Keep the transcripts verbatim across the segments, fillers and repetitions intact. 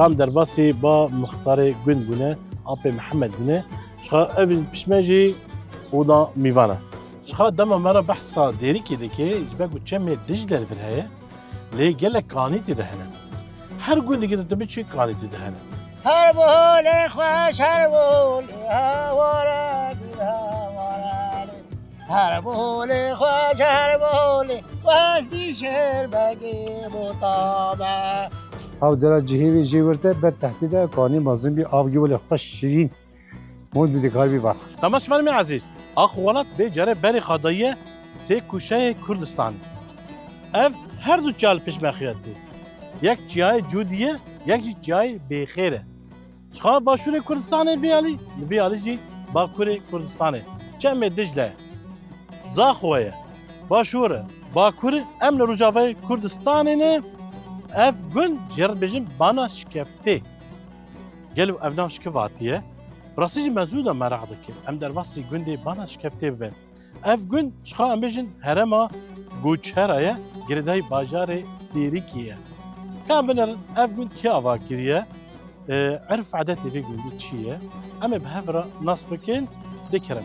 Tam derbasî ba muxtarê gund bûne, Apê Mihemed bûne. Ji xwe ev pişme jî oda mîvan e. Ji xwe dema me re behsa Dêrikê dike, ji ber ku çemê Dicle li vir heye, lê gelek kanî tê de hene. Her gundekî de tu biçî kanî tê de hene. Her bolê xweş, her bolê hawara dî hawara lê. Her bolê xweş, her bolê xweş dî şêr begê botame. Ew dera cihê wê jê wir de ber tehtê de kanî mezin bî, av gî welê xweş şirîn. Hûn dî dikarî bî va. Temaşevanê me ezîz, Axwelat bê care berê xwe daye sê kûşeyê Kurdistan. Ev her du çiya li pişt me xuya tê. Yek çiyayê Cûdî ye, yek jî çiyayê Bêxêr e. Çiqa Başûrê Kurdistanê vê alî, li vê alî jî Bakurê Kurdistanê. Çemê Dicle ye. Zaxo ye. Başûr e. Bakur e. Em li Rojavayê Kurdistanê ne. Ev gund jê re dibêjin Bana Şikeftê. Gelo ev nav ji kê ve hatiye? Rastî jî me zû de meraq dikir. Em derbasî gundê Bana Şikeftê bibin. Ev gund çiqa em bêjin herêma Goçera ye, girêdayî bajarê Dêrikê ye. Ka em binerin ev gund kê ava kiriye? E, erf edetê vê gundî çi ye? Em ê bi hev re nas bikin, dê kerem.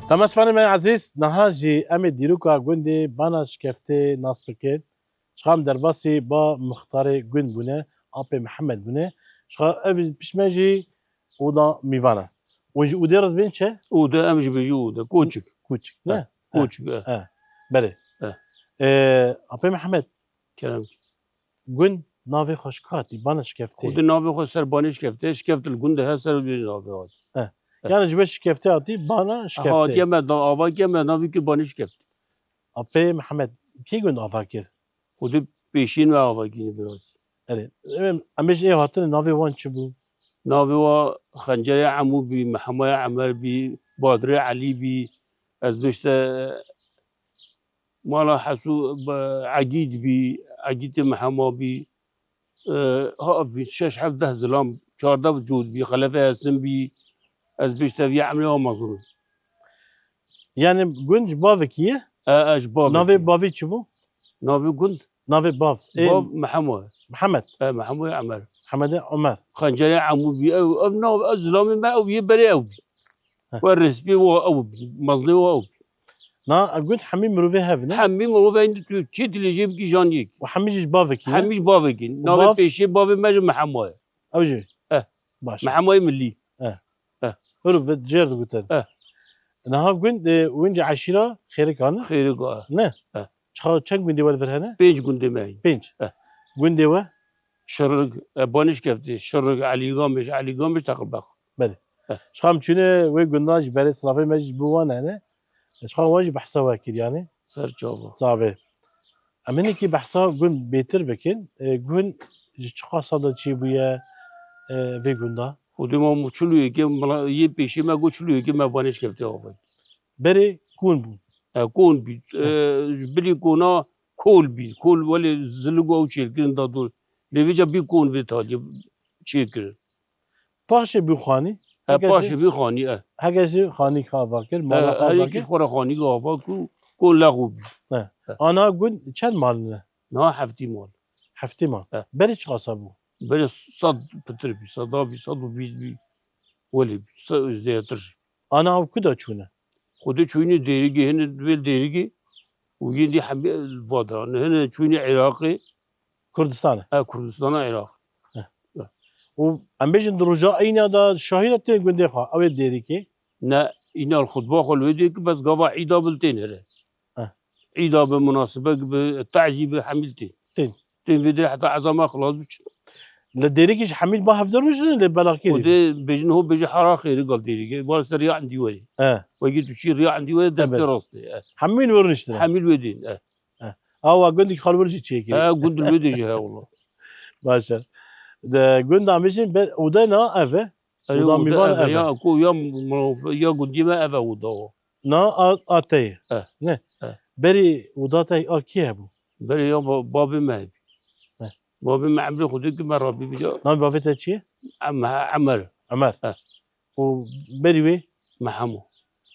Temaşevanê me ezîz, niha jî em ê dîroka gundê Bana Şikeftê nas bikin. Çiqa em derbasî ba muxtarê gund bûne, Apê Mihemed bûne. Çiqa ev pişme jî oda mîvan e. Hûn ji odê re dibên çi? Ode, em jî bêjî ode. Koçik. Koçik, ne? He, koçik, he. He. Belê. He. Ee, Apê Mihemed. Kerem. Gund navê xwe ji ku hatî? Bana Şikeftê. Ode navê xwe ser Banê Şikeftê. Şikeft li gund de he, ser wê navê hatî. He. He. Yani ji ber Şikeftê hatî, Bana Şikeftê. Hatiye me da, ava ke me navê kir Banê Şikeftê. Apê Mihemed, kê gund ava kir? Xwedê pêşiyên me ava kîne biraz. Erê, em, em bêjin ê hatinê navê wan çi bû? Navê wa Xencerê Emû bî, Mihemayê Emer bî, Badirê Elî bî, ez bêjte mala Hesû, be, Egîd bî, Egîdê Mihema bî. E, ha, şeş, heft, deh zilam, çardeh cûd bî, Xelefê Hesin bî, ez bêjte vî emrê wa mezin. Yani gund ji bavekî ye? E, e, ji bavekî. Navê bavî çi bû? Navê gund? Navê bav. Ê, Bav Mehemo ye. Mihemed. E, Mehemo ye Emer. Mehemedê Omer. Xencerê Emû bî. Ew, ev nav, ev zilamê me, ew yê berê ew bî. Heh. We rêspî wa ew bî. Mezinê wa ew bî. Na, ev gund hemî mirovê hev ne? Hemî mirovê hev ne, tu çi dilê jê bikî jan yek. Û hemî jî ji bavekî ne? Hemî ji bavekî. Û Navê bav? Pêşê bavê me jî Mehemo ye. Ew jî? Eh. Baş. Mehemayê Milî. Eh. Eh. Hûr bi jêr digotin. Eh. Niha gund, e, wince eşîra Xêrika ne? Xêrika, eh. Ne? Eh. Çiqa, çend gundê we li vir hene? Pênc gundê me hene. Pênc. Eh. Gundê we? Şirig, e, Banişkeftê, Şirig, Elîgamêj, Elîgamêj, Teqilbeq. Belê. Eh. Çiqa em çûne wê gundan ji berê silavê me jî bi wan hene. Çiqa wan jî behsa we kir yani. Ser çava. Sabe. Em hinekî behsa gund bêtir bikin. E, gund ji çiqa sala çêbûye, e, vê gunda? Xwedê ma çil û yekê, yê pêşî me got çil û yekê me Banişkeftê ava kir. Berê kon bû? E, kon bî. E, ji bilî kona kol bî. Kol welê zilig û ew çêkirin da dor. Lê vêca bî kon vê taliyê çêkirin. Paşê bî xanî. He, paşê bî xanî, e. Hekesî xanî ava kir, mala ava kir. Her yekî xwe re xanî ava kir, kon lexû bî. He. Ana gund çend mal ne? Niha heftî mal. Heftî mal. He. Berê çiqasa bû? Berê sed pitir bî, seda bî, sed û bîst bî. Welê bî, se-, zêdetir jî. Ana ew ku da çûne? Xwedê çûyînê Dêrigê, hene dibê Dêrigê û yên dî hemî li va diran. Hene çûyînê Iraqê. Kurdistan e. E, Kurdistana Iraq. Heh. Heh. Û em bêjin di roja eyna de şahî de tên gundê xwe, ew ê Dêrikê? Ne, îna li xutba xwe li wê dê ki bes gava îda bil tên here. Heh. Îda bi, munasibek bi, tazî bi, hemî li tên. Tên. Tên vê dê heta ezama xilas biçin. Li Dêrikê ji hemî ba hevde rûniştin lê belakirî. Xwedê bêjin ho bêje hara xêri gal Dêrikê. Bar ser riya endî werê. He. Wekî tu çî riya endî werê destê rastê. He. Hemî li wir rûniştin. Hemî li wê dên. He. He. Awa gundî xalwir jî çêkirî. He, gund li wê dê jî he wala. Baş e. De gunda mijin ber oda na ev e. Erê, oda mîvan ev e. Ya ku ya minof-, ya gundî me ev e oda o. Na a, a te ye. He. Ne? He. Berî oda te a kî hebû? Berî ya ba-, babê me hebî. He. Babê me Emrê Xwedê ki me rabî vîca. Navê bavê te çi ye? Em-, Emer. Emer. He. Û berî wê? Mehemo.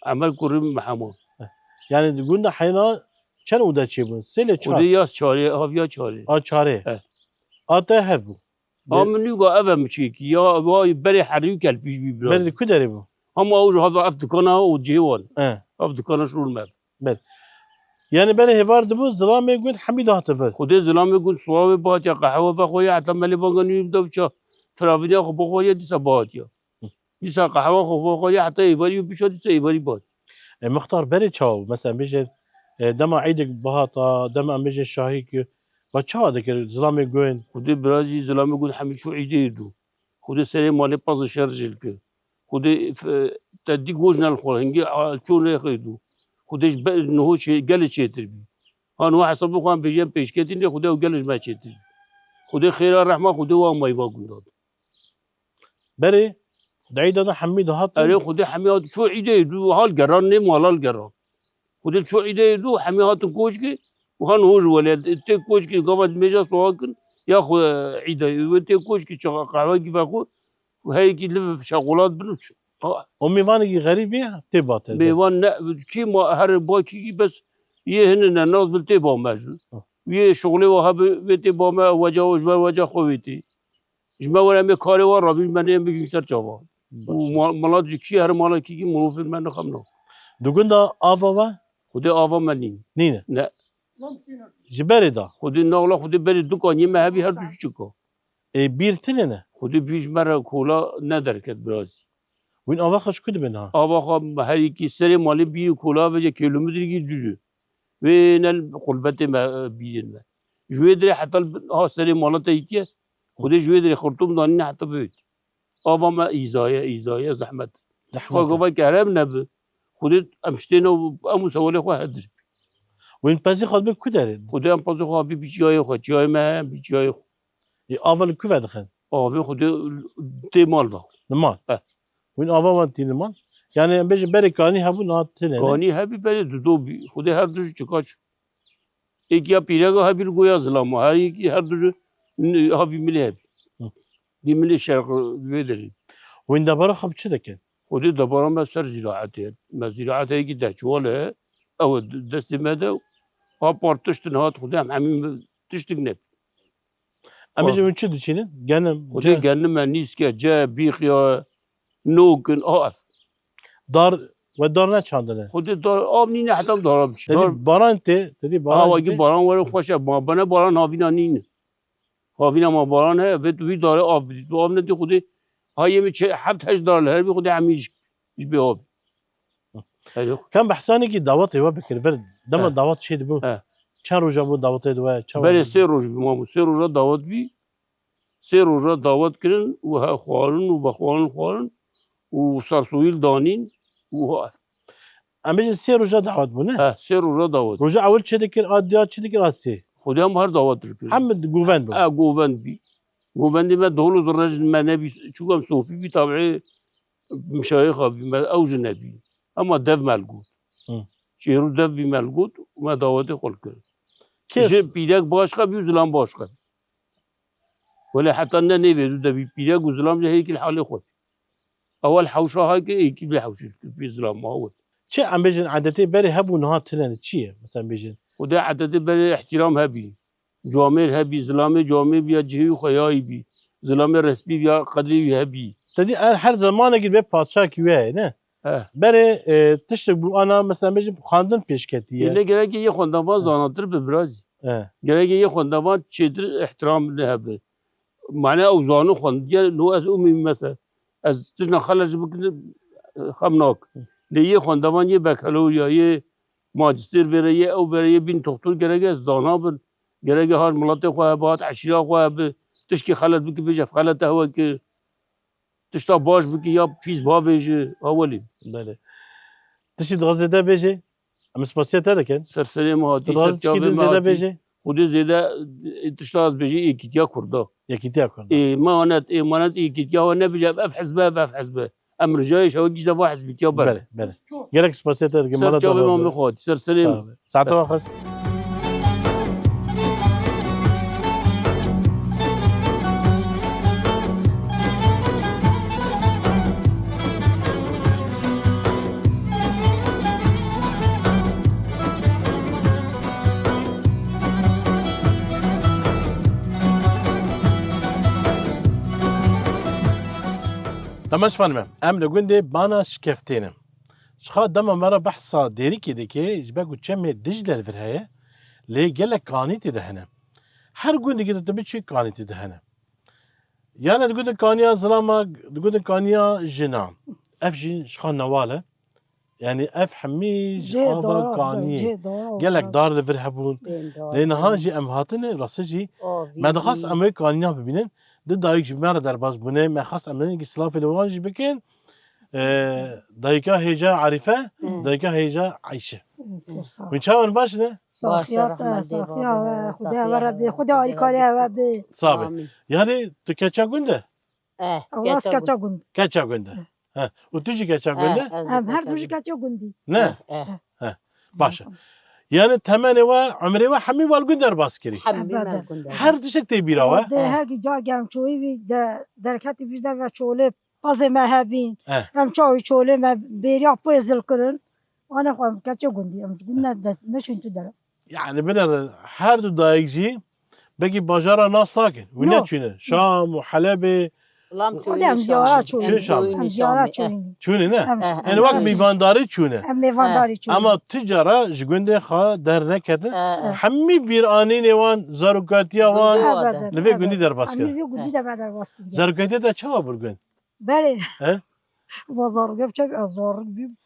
Emer kurî Mehemo. He. Yani di gunda heyna çend ûde çêbûn? Sê lê çar? Xwedê ya çarê, haviya çarê. A çarê. He. A te hev bû. A min nûga ev e miçekî. Ya, vay berê herî û kelpîj bî biraz. Berê di ku derê bû? Hema ew ji hava ev dikana û cihê wan. He. Ev dikana şûr me. Ber. Yani berê hêvar dibû, zilamê gund hemî dihate vir. Xwedê zilamê gund siwavê bihatiya qehwe vexwariya heta melê banga nû bida biça firavîniya xwe bixwariya dîsa bihatiya. Dîsa qehwa xwe bixwariya heta êvarî biça dîsa êvarî bihat. E, mixtar berê çawa bû? Mesela bêjin, e, dema îdek bihata, dema em bêjin şahî ki, ba çawa dikir zilamê gund? Xwedê birazî zilamê gund hemî çû îdê dû. Xwedê serê malê pez şer jil kir. Xwedê f-, te dî goj nel xwe, hingê a-, çûn rê xêdû. Xwedê ji be-, niho çê-, gelê çêtir bî. Ha niho hesabê xwe em bêjin pêşketî nê, Xwedê ew gelê ji me çêtir bî. Xwedê xêra rehma Xwedê wa mayva gunda. Berê, di îda de hemî dihat. Erê, Xwedê hemî hat, çû îdê dû hal geran, nê malal geran. Xwedê çû îdê dû, hemî hatin koçkî, û han hoj wele, tê koçkî gava dimêja soha kin, ya xwe îdê, wê tê koçkî çaxa qehwekî vexwe, û heyekî li şeqolat bin û çû. Ha. O mêvanekî xerîbî tê ba te de? Mêvan ne, kî ma her ba kî kî bes yê hinin ne, nas bil tê ba me jû. Ha. Yê şoxlê wa hebe, wê tê ba me, weca, ji ber weca xwe wê tê. Ji me were em ê karê wan rabîn, me neyên bijîn ser çavan. Baş. Û ma-, mala ji kî her mala kî kî mirofên me nixemna. Di gunda ava we? Xwedê ava me nîn. Nîne? Ne. Ji berê da? Xwedê nagla, Xwedê berê du kaniyê me hebî her du çika. Ê, bîr tine ne? Xwedê bîr ji me re kola ne derket birazî. Wîn ava xwe ji ku dibin ha? Ava xwe her yekî serê malê bîr kola vece kilometrîkî dûr e. Wê ne qurbetê me, e, bîrên me. Ji wê dirê heta li, ha serê mala te îtiye. Xwedê ji wê dirê xurtum danîne heta bivêt. Ava me îzaye, îzaye zehmet. Zehmet. Xwe gava kerem nebi. Xwedê em ji têne û em û sewalê xwe hedir. Wên pezî xwe dibe ku derê? Xwedê em pezî xwe havî bî çiyayê xwe, çiyayê me heye, em bî çiyayê xwe. Ê, ava li ku vedixin? Avê Xwedê tê mal ve. Li mal? He. Wîn ava wan tî li mal? Yani em bêjin berê kanî hebû, niha tine ne? Kanî hebî berê dido bî. Xwedê her du ji çika çû. Êk ya pîrega hebî li goya zilama. Her yekî her du ji n-, havî milê hebî. Hı. Dî milê şerq wê derê. Wîn debara xwe bi çi dikin? Xwedê debara me ser zîraetê. Me zîraetê yekî de çiwal e. Ew e d-, destê me de. Ha par tiştin hat Xwedê em hemî tiştik ne. Em bêjin hûn çi diçînin? Genim, Xwedê ce- genim e, nîske, ce, bîxiya, nokin, a ev. Dar, we dar neçandine? Xwedê dar, av nîne heta dara biçî. Te dî baran tê, te dî baran Awa tê? Ki baran were xweş e, ma bene baran havîna nîne. Havîna ma baran heye, vê tu wî darê av bidî. Tu av nedî Xwedê, ha yê min çe-, heft heşt dar li her bî Xwedê hemî ji, ji bê av. Erê. Kem behsanekî dawetê we bikir, vir dema He. Dawet çê dibû. He. Çend roja bû dawetê di we? Çawa Berê bû? Sê roj bî, mamû. Sê roja dawet bî. Sê roja dawet kirin û he xwarin û vexwarin xwarin û sersoyîl danîn û ha. Em bêjin sê roja dawet bû, ne? He, sê roja dawet. Roja ewil çê dikir, a diya çê dikir, a sê. Xwedê em her dawet dikir. Hem govend bû. He, govend bî. Govendê me dol û zirre ji me nebî, çûk em sofî bî, tabiî mişayîxa bî, me ew ji nebî. Ema dev me li got. Hı. Çêr û dev bî me li got û me dawetê xwe li kir. Kêf. Ji pîrek başqa bî û zilam başqa bî. Wele heta ne nêvê dû de bî pîrek û zilam jî hêkî li halê xwe bî. Ewel hewşa heke êkî vê hewşê dikir pê zilam ma wet. Çi em bêjin edetê berê hebû niha tine ne? Çi ye? Mesela bêjin. Û de edetê berê îhtîram hebî. Camêr hebî, zilamê camêr bî ya cihê wî xwe yayî bî. Zilamê resmî bî ya qedrê wî hebî. Te dî er her zemanekî bê padşahekî wê heye, ne? He. Berê, e, tiştek bû ana, mesela bêjin xwendin pêş ketiye. Yê ne gerek e yê xwendevan He. Zanatir bi birazî. He. Gerek e yê xwendevan çêtir îhtîram li hebe. Mane ew zanin xwendiye, no ez umî mesela. Ez tişna xele ji bikin, e, xem nak. Lê yê xwendevan yê bekeloriya, yê Macistêr vêre yê, ew vêre yê bîn toxtur gerek e zana bin. Gerek e hat miletê xwe hebe, hat eşîra xwe hebe. Tişkî xelet bike bêje, xelet e hewe ki. Tişta baş bike ya pîs bavêje, ha welî. Belê. Tiştî daha zêde bêje, em spasiya te dikin. Ser serê me hatî, Dixwazî ser çavê tişkî me din zêde hatî. Bêje? Xwedê zêde, e, tişta ez bêje êkîtiya Kurda. Yekîtiya Kurda. Êmanet, êmanet êkîtiya we nebêje, ev, ev hizbe, ev, ev hizbe. Em ricayê ji hewe gî ji va hizbîtiya ber. Belê, belê. Gelek spasiya te dikim, Ser mala te çavê me xwe. Xwedê, ser serê me. Sağ ol. Saete we xweş. Meşvanime, em li gundê Bana Şikeftê ne. Ji xwe dema me re behsa Dêrikê dike, ji ber ku çemê Dicle li vir heye, lê gelek kanî tê de hene. Her gundekî de tu biçî kanî tê de hene. Yane digotin kaniya zilama, digotin kaniya jina. Ev jî ji xwe newal e. Yani ev hemî ji ava kaniyê. Gelek dar li vir hebûn. Lê niha jî em hatine, rastî jî me dixwest em wê kaniya bibînin. Di dayik ji me re derbas bûne, me xwest em hinekî silafê li wan jî bikin. Ee, dayika hêja Arîfe, dayika hêja Eyşe. Hûn çawan baş ne? Saxiya te, saxiya we, Xwedê we re bê, Xwedê alîkarê we bê. Sabe. Yanî tu keça gund e? Eh, Ewas keça gund. Keça gund e. He. Û tu jî keça gund e? Em her du jî keça gundî. Ne? Eh, eh. He. Baş e. Yani temenê we, umrê we hemî wal gund derbas kirî. Hemî wal gund derbas. Her tiştek tê bîra we. De hegi ca gem çoyî vî de derketî vî de ve çolê pazê me hebîn. Em çawî çolê me bêriya pê zil kirin. Ane xwe em keça gundî. Em gund ne, ne çûn tu dere. Yani binêre her du dayik jî belkî bajara nas nakin. Wî neçûne. Şam û Helebê. Em ziyara çûne. Em ziyara çûne. Çûne ne? Em wek mêvandarî çûne. Em mêvandarî çûne. Ama tu cara ji gundê xwe derneketin. Hemî bîranînê wan, zarokatiya wan li vê gundî derbas kirin. Zarokatiya te çawa bû li gund? Belê. He? Wa zarok ev çav ez zarok bîm.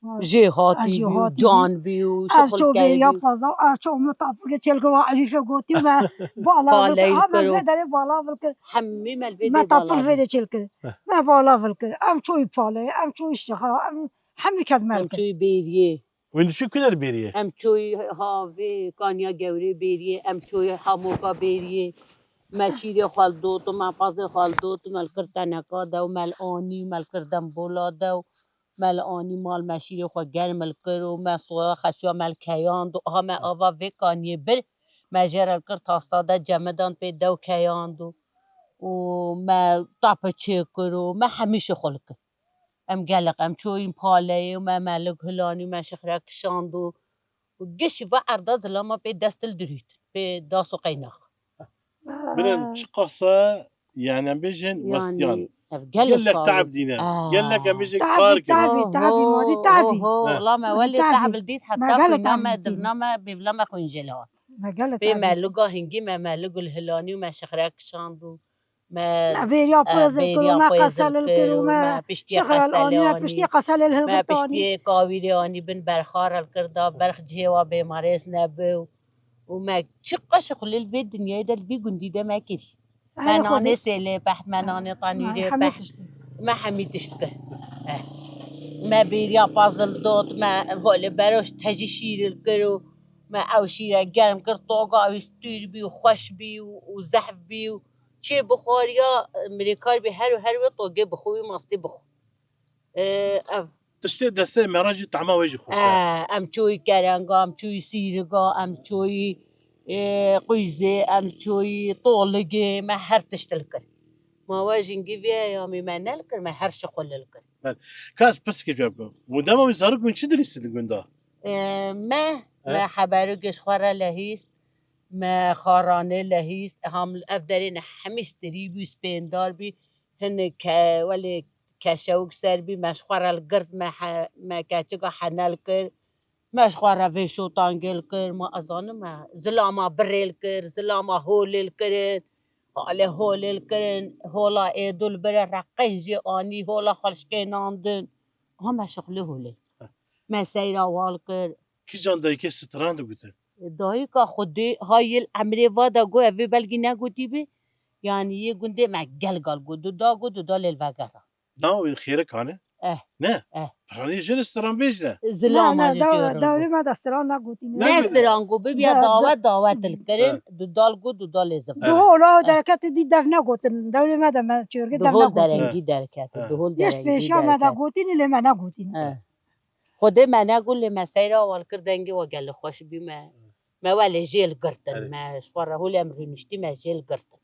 Jê hatî bî û can bî û şixul key bî. Ez ço bêriya paza, ez ço min tapûlê çêl kir, wa Elîfe gotî me bala vil kir. Ha, me vê derê bala vil kir. Hemî me li vê derê bala vil kir. Me tapûl vê de çêl kir. Me bala vil kir. Em çoyî palê, em çoyî şixa, em hemî ked me kir. Em çoyî bêriyê. Wî dişî kuler bêriyê? Em çoyî havê kaniya gewrê bêriyê, em çoyî hamoka bêriyê. Me şîrê xwe li dot, me pazê xwe li dot, me li kir teneka de û me li anî, me li kir dembola de û me li anî mal, me şîrê xwe germ li kir û me soya xeşiya me li keyand û aha me ava vê kaniyê bir, me jê re li kir tasta de cemidan pê dew keyand û, û me tape çê kir û me hemî şixul kir. Em gelek, em çoyîn paleyê û me melik hilanî û me şixre kişand û, û gişî va erda zilama pê dest li dirût, pê das û qeynax. Binêr çiqas e, yani em bêjin westiyan. Ev gelek te'b dîne. Gelek em bêjin kar kirin. Te'bî, te'bî, madî te'bî. Oho, oho, la me welê te'b li dît heta xwîna me divna me bêvla me xwîn jê li hat. Pê me luga hingî me melik û li hilanî û me şixre kişand û Me bêriya pêzil kir û me qeselil kir û me piştî qeselê anî, me piştî qeselê hilbitanî. Me piştî kawîrê anî bin berxara li kir da berx cihê wa bêmarêz nebi û me çi qeş xulê li vê dinyayê de li vî gundî de me kirî. Me nanê sêlê peht, me nanê tanûrê peht, me hemî tişt kir. Eh. Me bêriya pazil dot, me holê beroş tejî şîr li kir û me ew şîre germ kir, toga wî stûr bî û xweş bî û, û zehf bî û Çê bixwariya, mirêkar bî her û her wê togê bixwe wî mastî bixwe. Ev tiştê destê me re jî tahma wê jî xweş e. Em çoyî kerenga, em çoyî sîriga, em çoyî, ê, qûyzê, em çoyî toligê, me her tişt li kir. Ma we jîngî vê eyamî me ne li kir, me her şixul li kir. Belê. Ka ez pirsîkê cewab bikim. Hûn dema wî zarok hûn çi dilîsî di gunda? Ê, me, me heberû gêj xwe re lehîst, me xaranê lehîst, ham ev derê ne hemî stirî bû, spêndar bî, hinek ke-, welê keşewik ser bî, me ji xwe re li girt, me he-, me keçika henel kir, me ji xwe re vê şotan gêl kir, ma ez zanim me zilama birêl kir, zilama holêl kirin, halê holêl kirin, hola êdû li birê reqey jê anî, hola xwe li şikênandin. Ha me şixulê holêl. Me seyra wal kir. Kîjan dayikê stran digotin? Dayika Xwedê ha yê li emrê va de got, ev ê belkî negotî bî. Yanî yê gundê me gel gal got, duda got, duda lê li vegera. Nava wî Xêrik hane? Eh. Ne? Eh. Piranî jin stranbêj ne? Zilama jî diyorum. Dewrê me de stran negotî ne. Ne stran got, bibiya dawet, dawet li kirin, duda li got, duda lê ziv. Duhol, o derket dî dev negotin. Dewrê me de me çêrgê dev negotin. Duhol derengî derket, duhol derengî derket. Yê pêşiya me de gotîn, lê me negotîn. Eh. Xwedê me negot lê me seyra wal kir dengê we gelek xweş bî me. Me welê jêl girtin me. Ji xwe re holê em rûniştî me jêl girtin.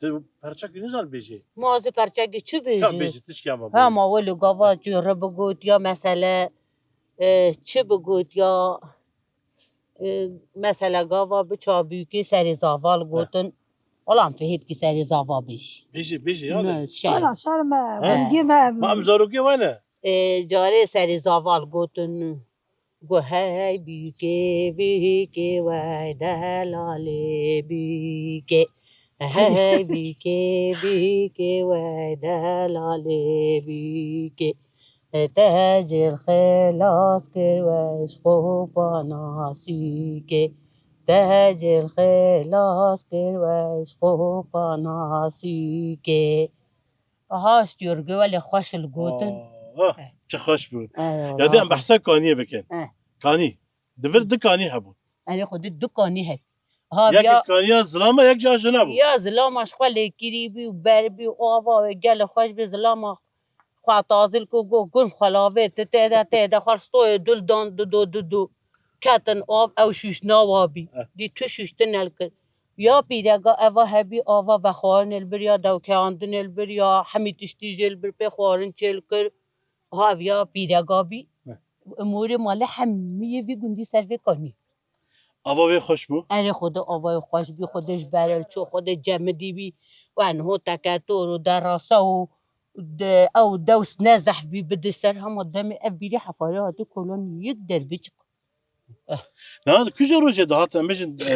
Tu perçekî nizan bêjê? Ma ez ê perçekî çi bêjî? Ka bêjî tişkî ama. Ha ma welê gava cûre bigot ya mesele, e, çi bigot ya, e, mesela gava bi çabûkê serê zaval gotin. Wala em fihêt ki serê zava bêjî. Bêjî, bêjî, ya de. Ne, şer. Wala şer me, He? gungî me. Ma em zarokê we ne? Ê, carê serê zava li gotin, got, hey bîkê, bîkê wey delalê bîkê. Hey bîkê, bîkê wey delalê bîkê. Te cil xilas kir we ji xwe panasîkê. Te cil xilas kir we ji xwe panasîkê. Aha, stûrgê welê xweş li gotin. Ah, Eh. çi xweş bû. Eh, Ya de em wala. behsa kaniyê bikin. Eh. Kanî. Di vir du kanî hebû. Erê xwe di du kanî hebî. Ha, Yek ya kaniya zilama, yek jî a jina bû. Ya zilama ji xwe lêkirî bî û ber bî û ava wê gelek xweş bî zilama xwe tazil ku go gun xwe lavê ti tê de tê de xwe stoyê dul dan dido dido. Ketin av ew şûştina wa bî. Eh. Dî tu şûştin el kir. Ya pîrega eva hebî ava vexwarinê li bir ya dewkeyandinê li bir ya hemî tiştî jê li bir pê xwarin çêl kir. Haviya pîrega bî. Eh. Morê malê hemiyê vî gundî ser vê kanî. Ava wê xweş bû? Erê xwedê avayê xweş bî, xwedê ji ber el çû, xwedê cemidî bî. Wen ho teketor û derasa û de, ew dews ne zehf bî bidi ser hema demê ev bîrê hefarê hatî kolonî yek derbiçik. Eh. Na, kujê rojê dihat, em bêjin, e,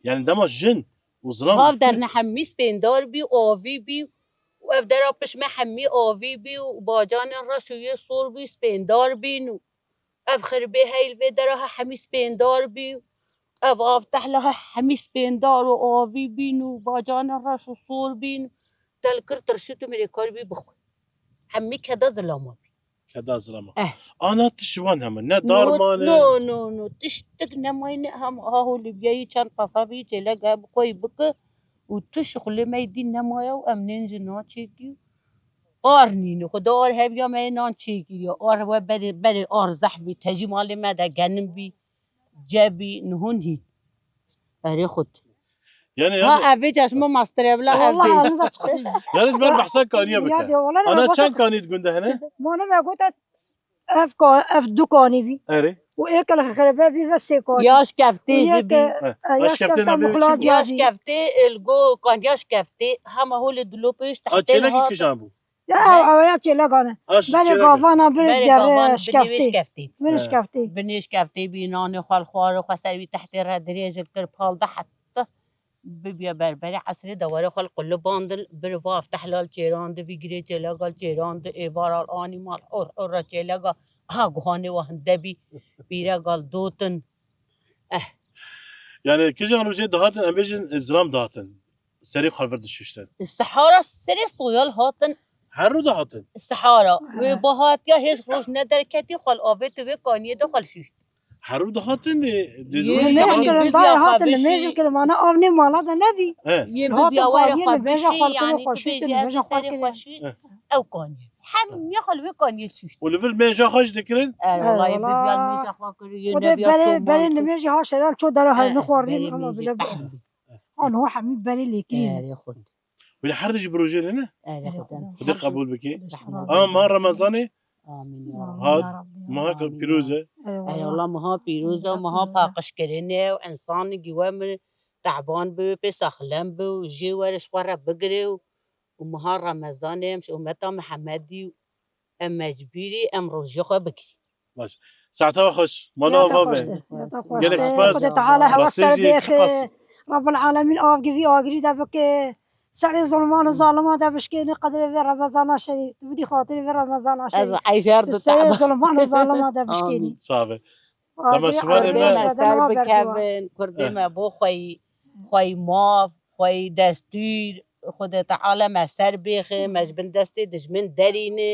yani dema jin û zilam Hav dikir- derne hemî spêndar bî, avî bî û ev dera pişt me hemî avî bî û bacanên reş û yê sor bî spêndar bîn û ev xirbê hey li vê dera he hemî spêndar bî û ev av tehla he hemî spêndar û avî bîn û bacanên reş û sor bîn. Te li kir tirşit û mirêkar bî bixwe. Hemî keda zilama bî. Keda zilama. Eh. Ana tişt wan heme, ne dar No, mane. no, no, no. Tiştik nemayne hem aho Libyayî çend qefa bî çêlek ev xwey bike û tu şixulê me dî nemaye û em nên ji nan çêkî. Ar nîne, xwedê ar heviya me yê nan çêkiriye. Ar we berê, berê ar zehf bî, tejî malê me de genim bî, ce bî, nihon hîn. Erê xwed. Yani, Ha, yani, ev vê çeşme mastirê bila ev Allah bêj. ağzınıza çıkacak. Yani, ji ber behsa kaniya Ya bike. diyor, wala Ana ne çend bakacak? Kanî di gund de hene? Mane me gote ev ka-, ev du kanî bî. Erê. Û êk li xerebe bî ve sê kanî. Yaş keftê Û jî yek, bî. e, He. e, Yaş yaş kefte kefte navê muxlar çi bû? Yaş diyadî. keftê li go kan yaş keftê hema holê dilopê ji A tehtê çêlekî hat. kijan bû? Ya, He? ew, ew ya çêlekan e. A ji Berê çêlekê. gavana, berê Berê gavana, gerê binê wê şkeftê. şkeftê. Binê He. şkeftê. Binê şkeftê bî, nanê xwe li xwarê xwe ser wî tehtê re dirêj li kir, pal de heta bibiya berberê esrê de were xwe li qulibandin, bir vav tehlal çêrandi, vî girê çêlegal çêrandi, êvaral anî mal, or, or re çêlega, ha, guhanê wa hinde bî, pîregal dotin. Eh. Yani, kijan rojê dihatin, em bêjin, e, zilam dihatin. Serê xwe vir dişuştin. Sihara serê soyal hatin. Her rû dihatin. Sihara. Wê bahatiya hêj roj ne derketî xwe li avê tu wê kaniyê de xwe li şuşt. Her rû dihatin dê, dê Yê roj Li mêj dihatin. kirin, dayê hatin, li mêj kirin, mana av nê mala de nebî. He. Yê Li hatin bibiya were kaniyê xwe li mêja bişî, xwe li yani tu xwe şuştin, bêjî li ez mêja ê xwe serê kirin. xwe şû. He. Ew kaniyê. Hemiya xwe li wê kaniyê şuşt. Û li vir mêja xwe jî dikirin? E, He, wala yê wala. bibiya li mêja xwe kir, yê Xwedê nebiya berê, ço berê man li kir. mêjî ha şeral ço dera ha He, nixwardîn, berê ama mêjî bile. pehn dî. An ho hemî berê lêkirî. Erê xwend. Wî her dijî bi rojê ne? Erê Erê xwend. Xwedê. Xwedê qebûl bike. Rehmet. Ama meha Remezanê Amîn ya Rabbi. Hat, Amîn ya meha Rabbi. pîroz e. Erê Ey wala. Allah meha pîroz e, Meha meha pîroz e. paqijkirinê û însanî giwe min tehban bi, pê saxlem bi û jê were ji xwe re bigire û, û meha Remezanê em ji ummeta Mihemedî û em mecbûrî em rojê xwe bigirî. Baş. Saeta we xweş. Mala Yata ava xweş be. de, yata xweş Gelek de. spas. Xwedê Teala hewa Rastî ser jî bêxê. çiqas. Rabbul Alemîn av givî agirî de bike. Serê zulman û zalima de bişkênî qedrê vê Remezana şerîf. Tu bidî xatirê vê Remezana Ez şerîf. eyşer Tu de serê tehba. zulman û zalima de bişkênî. Amîn. Sağ be. Abi, Temaşevanê Kurdê me. me ser bikevin, Kurdê me bo xweyî, xweyî maf, xweyî destûr, Xwedê Teala me ser bêxe, me ji bin destê dijmin derîne.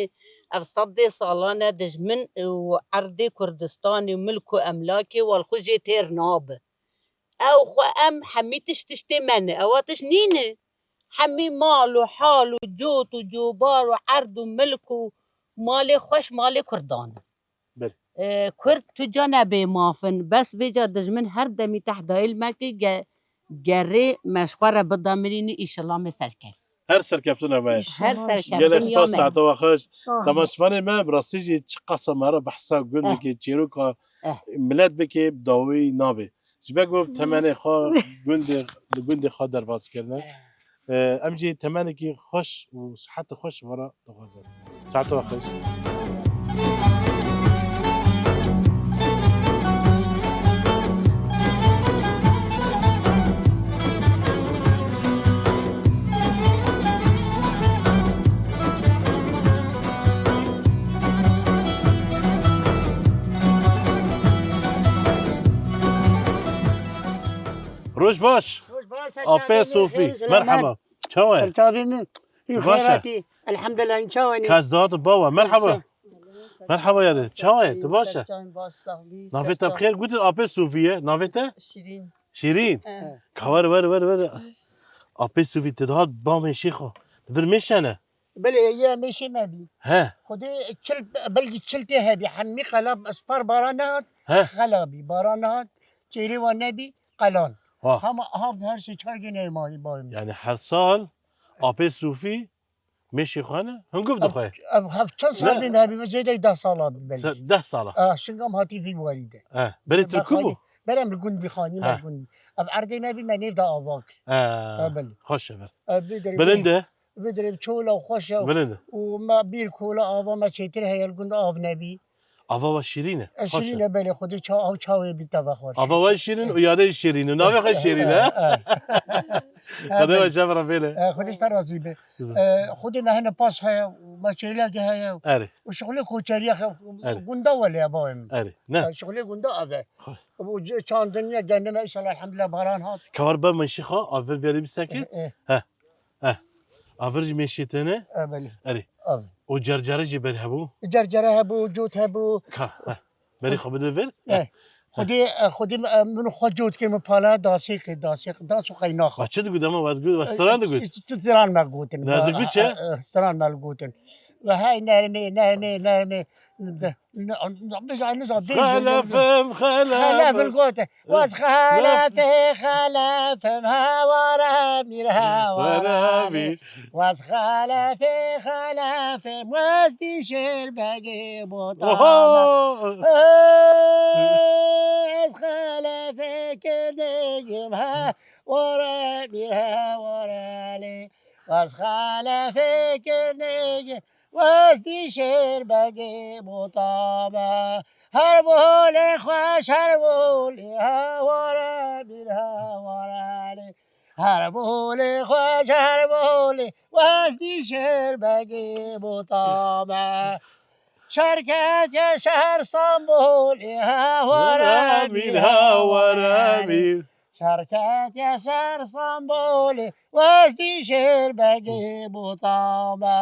Ev sedê salan e dijmin û erdê Kurdistanê, milk û emlakê wal xwe jê têr nabe. Ew xwe em hemî tişt tiştê me ne, ewa tişt nîne. Hemî mal û hal û cot û cobar û erd û milk û malê xweş malê Kurdan e. Belê. E, Kurd tu ca nebê mafin. Bes vêca dijmin her demî tehdayê li me ke ge-, gerê me ji xwe re bida mirînî, îşillah me serkeft. Her serkeftina me. Her serkeftin Gelek ya spas me. Saeta we xweş. Sağ ol. Temaşevanê me, bi rastî jî çiqasa me re behsa gund Eh. bike, çêroka Eh. milet bike, dawî nabe. Ji ber ku temenê xwe gundê, li gundê xwe derbas kirine. E, em jî temenekî xweş û siheta xweş ji we re dixwazin. Saeta we xweş. Roj baş. Roj baş, Apê Sofî. Merhaba. Çawa ye? Çavê min. Tu baş e? Xêratî. Elhamdulillah, çawa ne? Kes dihat bawa. Merhaba. Merhaba yare. Çawa ye? Tu baş e? Navê te bi xêr gotin, Apê Sofî ye. Navê te? Şîrîn. Şîrîn. He. Ka wer, wer, wer, wer. Apê Sofî, tu dihat ba mêşê xwe. Vir mêşe ne? Belê, ye mêşê me bî. He. Xwedê çil, belkî çil tê hebî. Hemî xelab, spar bara nehat. He. Xela bî, bara nehat. Çêrê wan nebî, qelan. Ha. Hema, ha, her sê çar gene mayî bayim. Yani her sal Apê Sofî mêşê xwe ne, hingûv dixwe. Ev, ev heft çend sal bin hebî, zêdeyî deh sala bî belkî. Se-, deh sala. Ah, şingam hatî vî warî de. Eh, berê tu ku bû? Berem li gund bî xanî, me gund. Ev erdê nebî, me nêv da avak. Eh, belê. Xweş e ver. Eh, vê derê bilind e. Vê derê çola xweş e. Bilind e. Û me bîr kola ava me çêtir heye, li gund av nebî. Ava wa şîrîn e. E, şîrîn e, belê, Xwedê ça-, ew çawê bî teva xweş. Ava wa şîrîn û yadê şîrîn û navê xwe şîrîn e. Xwedê we şev re bêle. E, Xwedê ji te razî be. E, Xwedê me hene pas heye, me çêlek heye. Erê. Û şixulê koçeriya xe-, gunda wele ya bawê min. Erê. Ne? E, şixulê gunda ave. Û çandiniye genime, înşallah, elhamdülillah, baran hat. Kewar be mêşê xwe, avir verî bi sekî. E, e. He. Eh. Avir jî mêşê te ne? Eh, belê. Erê. Av. Û cercere jî ber hebû? Cercere hebû, cot hebû. Ka, eh. Berî xwe bide vir? Eh. Eh. Xwedê, eh, xwedê, eh, min xwe cot kir, min pala dasê kir, dasê kir, das û qeynax. Wa çi digot, dema we digot, we stran digot? Eh, stran me gotin. Ne digot çi? Eh, eh, stran me gotin. Ve hey nermê, nermê, nermê. Xelefim, xelefim. Xelefim gote. Waz xelefê, xelefim, hewara mîr, hewara mîr. Waz xelefê, xelefim, waz dîşêr begê botama. Oho! Ez xelefê kindigim, hewara mîr, hewara lê. Waz xelefê kindigim, Wez dîşêr begê botame. Her bolê xweş, her bolê heware, bir heware lê. Her bolê xweş, her bolê wez dîşêr begê botame. Şerketiye şehr Stenbolê, heware, bir heware lê. Şerketiye şehr Stenbolê, wez dîşêr begê botame.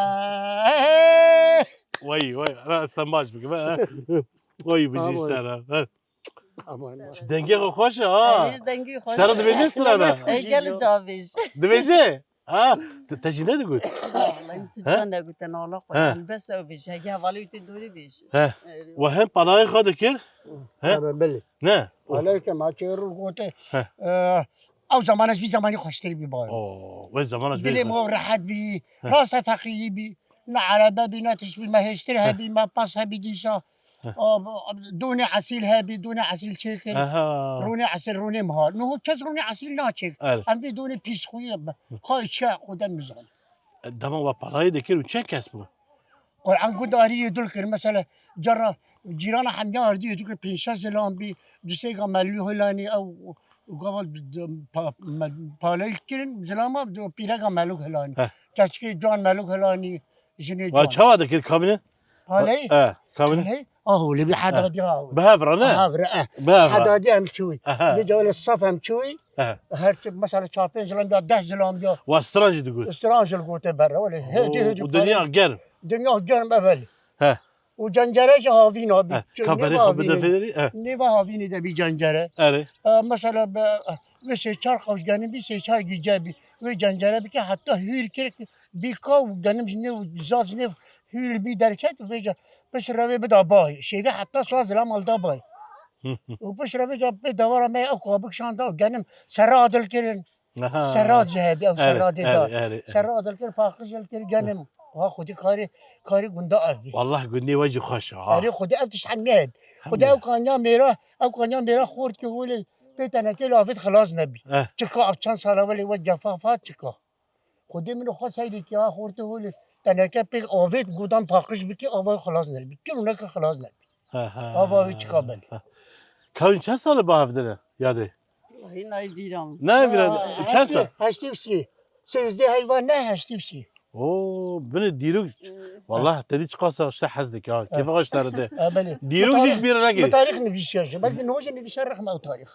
Wey, wey, ra stenbaş bike, be. Wey, bijî işte ra. Aman. Dengê xwe xweş e, ha. Ey, dengê xweş. Sera dibêje strana. Ey, gel cavêj. Dibêje? Ha, te, te jî nedigot? Wallahî tu can negotene, Allah Quran. Bes ew bêje, hege hevalê wî tê dorê bêje. He. Wa hem palayê xwe dikir? He? Tabii, belê. Ne? Aleyke ma çêrû gote. He. Ew zaman ez vî zamanî xweştir bî bawê. Oo, wê zaman ez dilê me rehet bî, rasa feqîrî bî. Ne erebe bî, ne tişt bî, me hêştir hebî, me pas hebî dîsa. Heh. Donê esîl hebî, donê esîl çêkir. Aha. Ronê esîl, ronê miha. Niho kes ronê esîl naçêk. Erê. Em vê donê pîs xuyê, xay çi xwe de nizan. Dema we palayê dikir û çend kes bû? Quran gund ariyê dul kir. Mesela, cara cîrana hemya ardiyê dikir, pênc şeş zilam bî, du sêga melû hilanî, ew gava d-, d-, pa-, me-, palayê kirin, zilama pîrega melûk hilanî. Heh. Keçikê can melûk hilanî, jinê can. Wa çawa dikir kamîne? Palayê? E, kamîne? Palayê? Aho, lê bi hedadî ha. Bi hev re ne? Bi hev re, e. Bi hev re. Hedadî em çûyî. Aha. Vêca wele saf em çûyî. Aha. Her tip, mesela, çar pênc zilam ya, deh zilam ya. Wa stran jî digot. Stran jî gote berre, wele. Hêdî, hêdî. Û dinya germ. Dinya germ, evel. He. Û cencere jî havîn abî. He. Ka berê xwe bide vê derî, he. Nêva havînê de bî cencere. Erê. E, mesela, be, vê sê çar qewş genim bî, sê çar gîce bî. Vê cencere bike, heta hûr kir, bî kaw, genim ji nêv, zaz ji nêv hûr bî derket, vêca pişt revê bida bayê. Şêve heta saz zilam al da bayê. Û pişt revê ca pê dewara me ew kabik şanda, genim serra adil kirin. Aha. Serra jî hebî, ew serra dê da. Erê, erê, erê. Serra adil kir, paqij el kir, genim. Ha, xwedî karê, karê gunda ev bî. Wallah gundê we jî xweş e, ha. Erê, xwedî ev tişt hem neheb. Xwedî ew kanya mêra, ew kanya mêra xort ki holê. Pê tenekê li avêt xilas nebî. Eh. Çika ev çend sala welê we cefa fa çika. Xwedê min û xwe seydê ki ha xortê holê. Teneke pê avêt godan paqij bikî, ava xilas nebî. Kir û nekir xilas nebî. Ha, ha, Ava wî çika ben. Ha. Kawin çend sal e ba hevdine, yadê? Wahî nayê bîra min. Nayê bîra, Ha, çend sal? Heştê, heştê û sê. Sêzdeh heyvan ne, heştê û sê. Oo, binê dîrok. Ee. Wallah, te dî çiqas işte hez dike ha. Ha. Kêfa xweş te re de. Ha, belê. Dîrok jî ji bîr neke. Bi tarîx nivîsiya jî. Belkî niho jî nivîsiya rexme ew tarîx.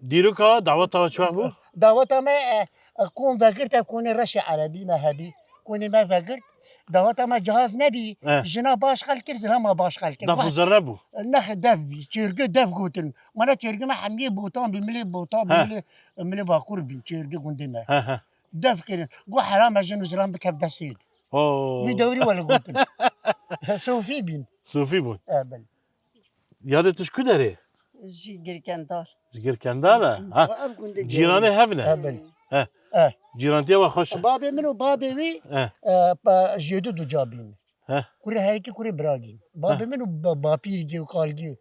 Dîroka daweta çax bû? Daweta me, e, e, kon vegirt, ev konê reşê erebî me hebî. Konê me vegirt. Daweta me cihaz nebî. He. Jina baş xel kir, zina ma baş xel kir. Daf û zerre bû? Nexe dev bî. Çêrgê dev gotin. Mana çêrgê me hemiyê botan bî, milê botan bî, He. milê, milê bakur bî, çêrgê gundê me. He, he. Dev kirin. Got herame jin û zilam bikev destê. Oo. Wî dewrî wele gotin. Sofî bîn. Sofî bûn. E, belê. Yadê tu ji ku derê? Ji Girkendal. Ji Girkendal e? Ha. Ev gundê Cîranê hev ne? E, belê. He. E. Cîrantiya we xweş e. Babê min û babê wî, He. e, pa-, jêdu duca bîn. He. Kurê herikî kurê biragîn. Babê He. min û ba-, bapîrgî û kalgî.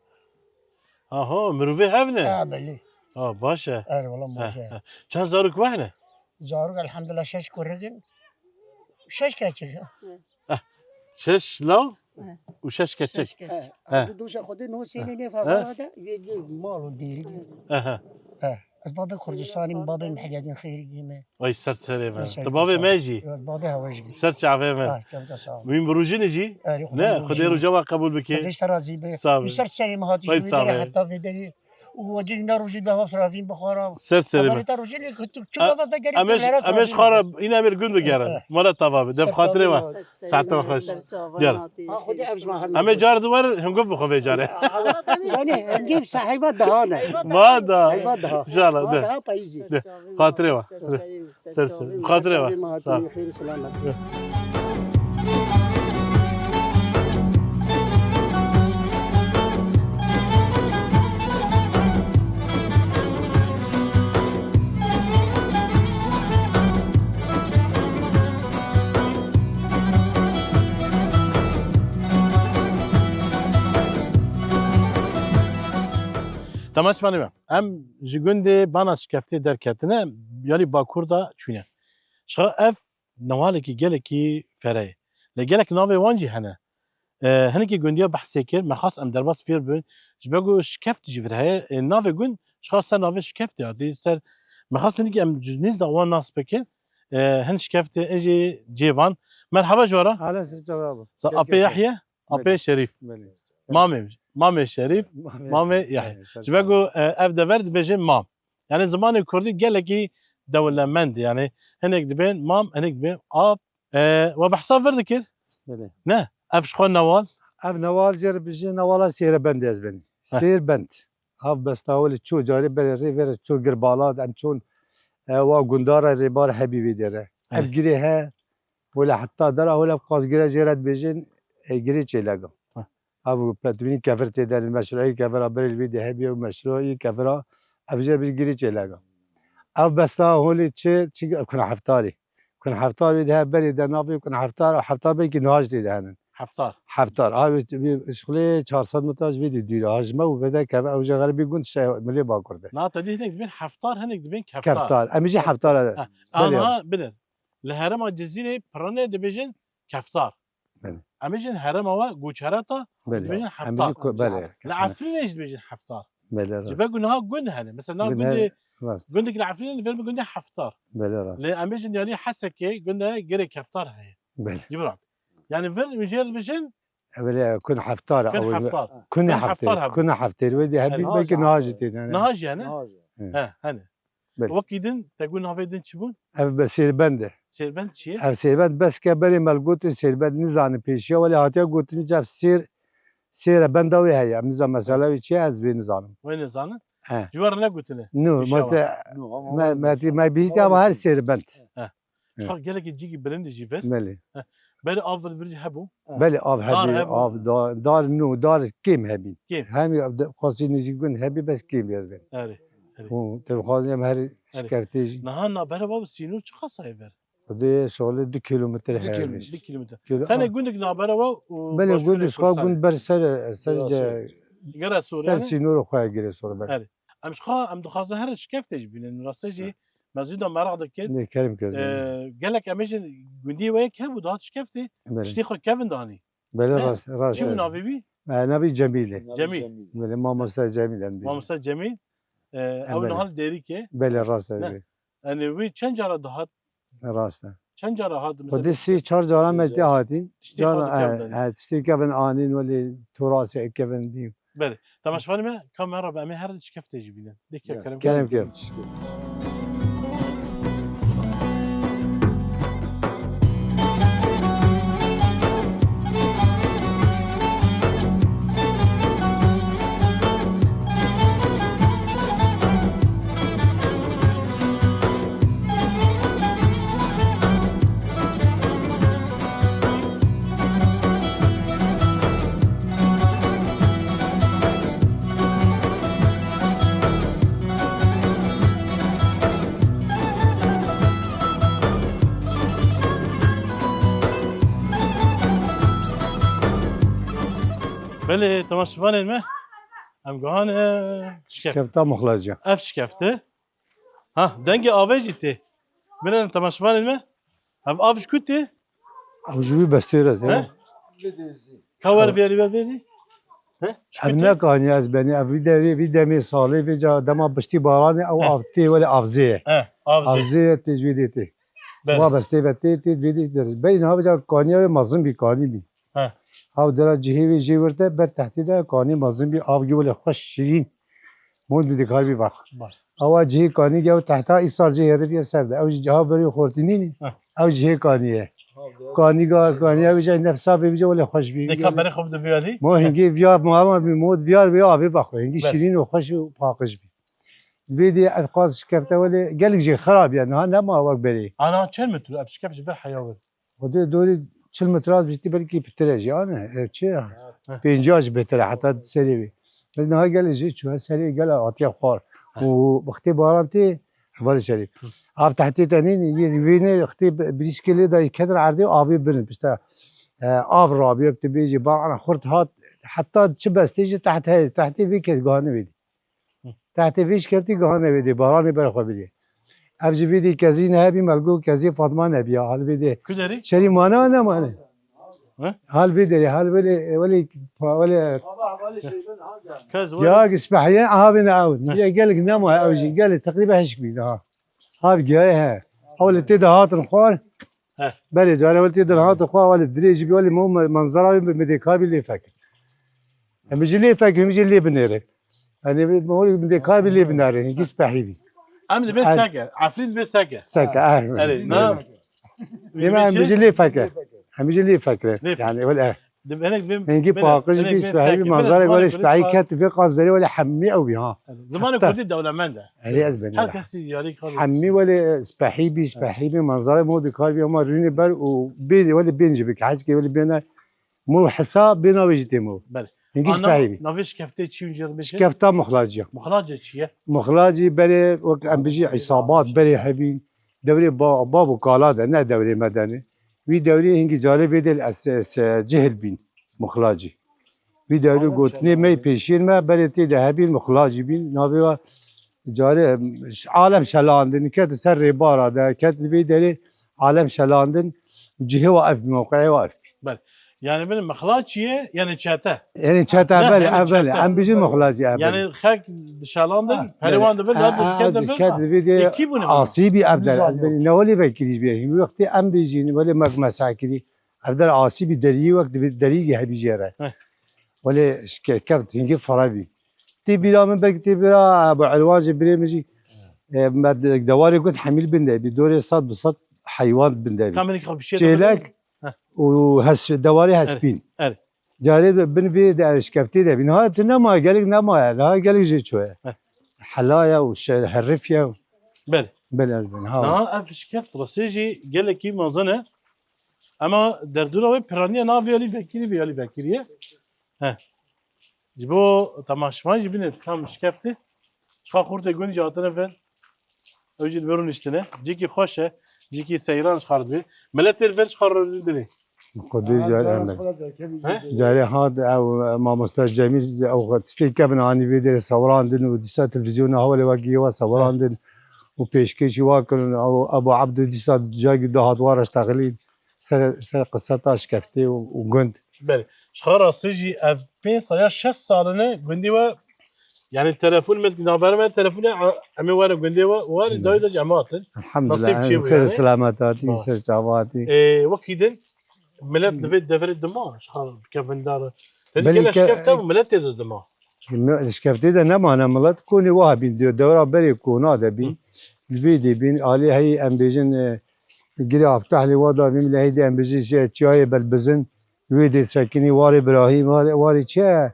Aha, mirovê hev ne? Ha, belê. Ha, baş e. Er, wala He, baş e. he. Çend zarok we hene? Zarok elhamdulillah şeş kurik in. Şeş keçik. He. Eh, şeş law He. û şeş keçik. Şeş keçik. He. He. Ev du doşa xwedê no sênê He. nê He. favara de, yê, yê mal û dêrî. He, he. He. Ez babê Kurdistanî, babê Mihededîn Xêrî gî me. Ay ser serê me. Ay ser Tu babê serê me me. jî. Evet, babê hewe jî. Ser çavê me. Ha, kevta sağ ol. Wîn bi rojinê jî? Erê, Ne, Xwedê Xwedê rojinê. roja we qebûl bike. Xwedê ser razî be. Sağ ol. Wî ser serê me hatî Ay ji wî sağ derê ol. heta vê derê. Û wekî ne rojî bava firavîn bixwara. Ser serê Hevalê me. te rojinê tu, tu E, bava vegerî em ê tu ji, lera em ê ji firavîn. xwe re, îna em ê li gund bigerin. Eh, eh. Mala tava be. Dev Ser xatirê çavê we. me. Ser serê Saete me, xweş. ser çavan Gel. hatî. Ha, Xwedê ev ji me hemî. Em ê car di wer hingov bixwe vê carê. Zanî, hingê se heyva daha ne. Ma da. Heyva daha. İnşallah, Ma de. daha payîzî. De. Xatirê we. Ser serê me, ser Ser serê. çavê me. Xatirê we. Çavê me hatî Sağ. xêr û selamet. Temaşevanê me, em ji gundê Bana Şikeftê derketine, yanî Bakur da çûne. Şixa ev newalekî gelekî fere ye. Lê gelek navê wan jî hene. E, hinekî gundiya behsê kir, me xwest em derbas fêr bibin. Ji ber ku Şikeft jî vir heye, e, navê gund, ji xwe ser navê Şikeftê hatî, ser, me xwest hinekî em ji nêz de wan nas bikin. E, hin Şikeftê, hin jî cêvan. Merhaba ji we re. Hale ser çava bû. Sa Gel, apê gel, gel. Yahye, apê Belê. Şerîf. Belê. Mamê, mamê Şerîf, Mamê mamê Yahye. Yahye, ser Ji ber çava. ku, e, ev dever dibêjin mam. Yani zimanê kurdî gelekî dewlemend, yani hinek dibên mam, hinek dibên ap, E, we behsa vir dikir? Belê. Ne, ev ji xwe newal? Ev newal jê re bijî newala Sêrebendê ez benî. Heh. Sêrbend. Ev besta welê ço carê berê rê vere ço gir bala, em çon, e, wa gundara rêbar hebî vê dere. Ev Heh. girê he, wele heta dera wele qas gire jê re dibêjin, e, girê çêlega. Heh. Ev petvînî kevir tê de, meşruî kevira berê li vê de hebî û meşruî kevira ev jê bir girî çêlega. Ev besta holê çi, çi kuna heftarî. Kuna heftarî de berê de navê kuna heftar, heftar belkî niha jî tê de henin. Heftar. Heftar. Ha, wê, wê, şixulê çar sed metre ji vê de dûr e. Ha, ji me û vê de keve, ew jê xeribî gund şe milê Bakur de. Na, te dî hinek dibên heftar, hinek dibên keftar. Keftar. Em jî heftar e. Ha, Belê. Aniha bine. Li herêma Cizîrê pirine dibêjin keftar. Belê. Em ê jin herêma we Guçereta Belê. dibêjin Em ê heftar. jî ku-, belê. Li Efrînê jî dibêjin heftar. Belê, Ji rast. ber ku niha gund hene. Mesela niha Gund gundê, hene, rast. gundek li Efrînê li vir bi gundê heftar. Belê, rast. Lê em ê jin yanî Hesekê gundê girê keftar heye. Belê. Cibran. Yani vir mijê dibêjin Belê, kun heftar, Kun ew, heftar. kun Kun heftar heftar, hebû. kun heftar. Wê de hebî Niha belkî jî niha jî tê de, ne? Niha jî hene? Niha jî. He. He, hene. Belê. Wekî din, te got navê din çi bûn? Ev be Sêrbend e. Sêrbend çi ye? Ev Sêrbend bes ke berê me li gotin Sêrbend nizane pêşiya, welê hatiye gotin ev sêr, sêr e benda wê heye. Em nizan mesela wê çi ye, ez vê nizanim. Wê nizanin? He. Ji we re negotine? No, Pêşiya me te, No, ama me, me me te, te, me bihîstiye ama ama her me Sêrbend. He. He. Çax gelekî cîkî bilind jî vir. Belê. He. Berê av vir vir jî hebû. Belê, av Dar hebî, hebû. av, da-, dar no, dar kêm hebî. Kêm. Hemî ev de, qasî nêzîk gund hebî, bes kêm ez bên. Erê, erê. Û te dixwazim her Erê. şikeftê jî. Niha nabere bav sînor çi xasayê ver? Xwedê şolê du kilometre Du heye kilometre, vêş. du kilometre. Kilo-, Tenê ha. gundek nabere wa û Belê, başûrê gundê xwe Kurdistanê. gund ber ser, ser Gera ce-, Sorê. Gera Sorê, ser yani? sînor xwe gire sor ber. Erê. Em ji xwe, em dixwazin her şikeftê jî bînin. Rastê jî me zû da meraq dikir. Lê kerem kir. Ee, gelek em ê jin gundî we yek hebû, dihat şikeftê, Belê. Tiştê xwe kevin danî. Belê, Ne? Rast, rast Çi e. Navê wî? E, navê Cemîl e. Cemîl. Belê, mamoste Cemîl em bêjin. Mamoste Cemîl. Ee, E, ew belê. Niha li Dêrîkê. Belê, rast e. Ne? Wê. Yanî wî çend cara dihat Rast e. Çend cara hat, mesela, Xwedî sê çar cara me tê hatîn. Tiştê Cara, xwe dikevin. He, he, tiştê kevin anîn, welê torasê kevin bî. Belê. Temaşevanê me, ka me re be, em ê her şikeftê jî bînin. Dê ke Ya. kerem Kerem ke. Belê, temaşevanên me, em guhane şikeft. Şikefta Mixlaciya. Ev şikefte. Ha, dengê avê jî tê. Bînin temaşevanên me. Ev av ji ku tê? Ev ji wî bestê re tê. He? Ka wer vêrî, wer vêrî. He? Ji ku Ev tê? Ne kaniye ez benî, ev vî derê, vî demê salê, vê ca dema piştî baranê ew He. Av tê, welê avzê ye. He, avzê. Avzê ye, tê ji wî dê tê. Belê. Wa bestê ve tê, tê, vê dê tê. Bey niha vê ca kaniye wê mezin bî, kanî bî. He. Ew dera cihê wê jê wir de ber tehtê de kanî mezin bî, av gî welê xweş şirîn. Mond bî dikarî bî vex. Baş. Ewa cihê kanî ge ew tehta îsal cihê riviye ser de. Ew jî ciha berê xortinî nî. Heh. Ew cihê kanî ye. Kanî ga, kanî ew jî nefsa bê bî, welê xweş bî. Deka berê xwe bide viyadî? Mo hingî viya, mo ama bî, mo viya vê avê vexwe. Hingî Ber. Şirîn û xweş û paqij bî. Vê dê ev qaz şikefte welê gelek jê xirab ye. Niha nema wek berê. Ana çend metre ev şikeft ji ber heya wir? Xwedê dorî çil metre az bijî belkî pitir e jî, ane? E, çi? Heh. Pêncî jî bêtir e, heta serê wê. Biz niha gelê jê çû, serê gela hatiye xwar. Heh. Û wextê baran tê, hevalê serê. Hı. Av tehtê te nîn, yê wê ne wextê bi-, birîşkê lê dayî kedr erdê avê birin. Pişta, e, av rabî, wek tu bêjî, baran xurt hat, heta çi bestê jî teht heye, tehtê vê ked gane wê dî. Tehtê vê şikeftî gihane vê dê, baranê ber xwe bidê. Ev ji vê dê kezî nehebî, melgo kezî Fatma nebiya, hal vê dê. Ku derê? Şerî mane an nemane? He? Hal vê derê, hal welê, welê, welê. Kez Ya were. Gispihiye, aha vê ne ew. Heh. Ya gelek nema ew jî, gelek teqrîben hişk bî daha. Hav giyaye he. Ew li tê de hatin xwar. He. Belê, carê wele tê de hatin xwar, wele dirêj bî, wele mo me-, manzara wê bi, bi dê kar bî lê fekir. Em jî lê fekir, em jî lê binêrin. Yanî bi, mo bi dê kar bî lê binêrin. Hingî spehî bî. Em li bê Ay. Seke, Efrîn li bê seke. Seke, ay. Erê, na. Dema em jî lê fekir. Em jî lê fekir. Lê fekir. Yanî wele. Di hinek bê, Hingî bê, paqij hinek bê bî, spehî bî, seke, bê manzara zimanê wele kurdî spehî çawa? Ket vê qaz derê wele hemî ew bî ha. Zimanê Hatta kurdî dewlemend e. Erê ez bêjim. Her kes yarî kar Hemî wele spehî bî, spehî bî, manzara mo dikar bî, ama rûnê ber û bê wele bên jî bike. Hezkê wele bêne mo hesa bêna wê jî tê mo. Belê. Hingî Ana spehî bî. Navê şikeftê çi wî jê bêje? Şikefta Muxlaciya. Muxlaciya çi ye? Muxlacî berê wek em bijî îsabat berê hebîn. Dewrê ba-, bab û kala de, ne dewrê me de ne. Wî dewrê hingî carê vê dê li es-, es-, cihil bîn, Muxlacî. Wî dewrê Alem gotinê me Şelandin. Pêşiyên me berê tê de hebîn Muxlacî bîn. Navê wa carê, em, ş-, alem şelandin, ket ser rêbara de, ket li vê derê alem şelandin. Cihê wa ev bî, mewqeyê wa ev bî. Belê. Yani benim Muxlacî ye, yani çete. Yani çete Ha, belê, yani ev belê. Çete. Em bijî Muxlacî ev belê. Yani xelk dişelandin, Ha, pelewan belê. Dibir, Ha, ha, dikket ha, dibir. Dikket dibir de. Ê, kî bûne Asî bî ev der, ez belê. Ne welê vekirî bî. Wextê em bijîn, welê mek mesekirî. Ev der asî bî deriyî wek dibi, deriyî hebî jê re. Heh. Welê şike-, kevt hingî fara bî. Tê bîra min belkî tê bîra Ebu Elwan jî birê min jî, e, me de-, dewarê got hemî li bin de bî. Dorê sed bi sed heywan bin de bî. Kamilî xwe bişê Çêlek Heh. û hes-, dewarê Erê, hespîn. Erê. Carê de bin vê de şikeftê de bî. Niha tu nema, gelek nema ya. Niha gelek jê çûye. Heh. Helaya û şe-, herifya. Belê. Belê ez bin. Ha. Niha ev şikeft rastî jî gelekî mezin e. Ema derdora wê piraniye na vê alî vekirî, vê alî vekiriye. He. Ji bo temaşevan jî bine tam şikefte. Çiqa xortê gund jî hatine vir. Ew jî li vir rûniştine. Cîkî xweş e. Cîkî seyran ji xwe re dibê. Miletê li vir ji xwe re rûniştine. Xwedê car emir. Carê hat ew mamosta Cemîl ew tiştê kevin anî vê derê sewirandin û dîsa televîzyona hevalê wekî yewa sewirandin û pêşkêşî wa kirin. Ew Ebu Ebdû dîsa cagî du hat wa re ştexilîn ser, ser qiseta şkeftê û, û gund. Belê. Ji xwe rastî jî ev pênc sal ya şeş sal in e gundê we, yani telefon me, navbera me telefon e, em ê were gundê we, were dayê de cemaat in. Elhamdulillah, Nasîb çêbû xêr yani. Selamet hatî, Ba. Ser çava hatî. Ê, wekî din, millet li vê deverê dima, ji xwe kevindar. Te Belê dikene ke- şkefte û millet tê de dima. Li şkeftê de nemane milet, konê wa hebîn diyor, dewra berê kona de bî. Hı. Li vê de bîn, alî heyî em bêjin, e, girê Aftahlê wa da vîm lê heyî de em bêjin, şey, çiyayê Belbizin, wê de sekinî, warê Birahîm, warê, warê çi ye?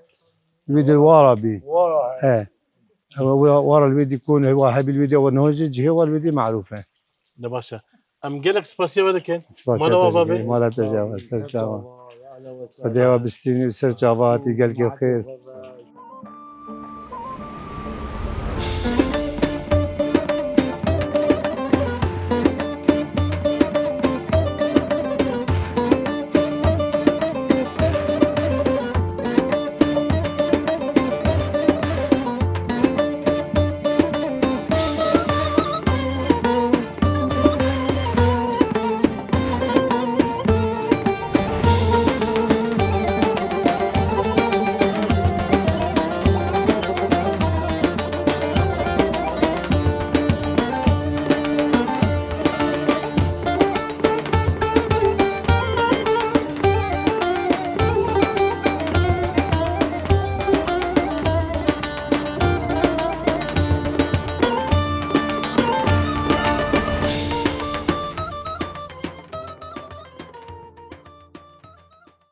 Wê de wara bî. Wara, he. He. Ewa wara, wara li wê de konê wa hebî li wê de, ewa niho jî cihê wa li wê de marûf e. Ne baş e. Em gelek spasiya we dikin. Spasiya Mala te wa jî bavê. Mala te jî, ser çava. Xwedê wa bistînî, ser çava hatî, gelkê xêr.